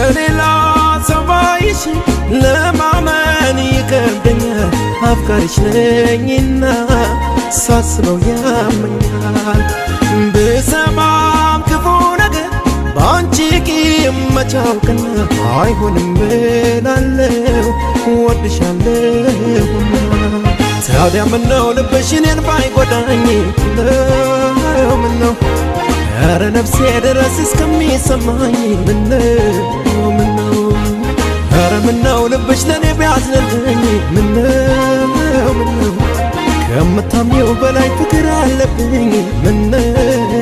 ከሌላ ሰው ባይሽ ለማመን ይከብደኛል። አፍቃሪሽ ነኝና ሳስበው ያመኛል። ብሰማም ክፉ ነገር በአንቺ ቂም መቻውቅና አይሆንም እላለሁ እወድሻለሁና። ታዲያ ምነው ልብሽ እኔን ባይጎዳኝ፣ ምነው ምነው፣ ኧረ ነፍሴ ድረስ እስከሚሰማኝ፣ ምነው ምነው፣ ኧረ ምነው ልብሽ ለእኔ ቢያዝንልኝ፣ ምነው ምነው፣ ከምታምኚው በላይ ፍቅር አለብኝ፣ ምነው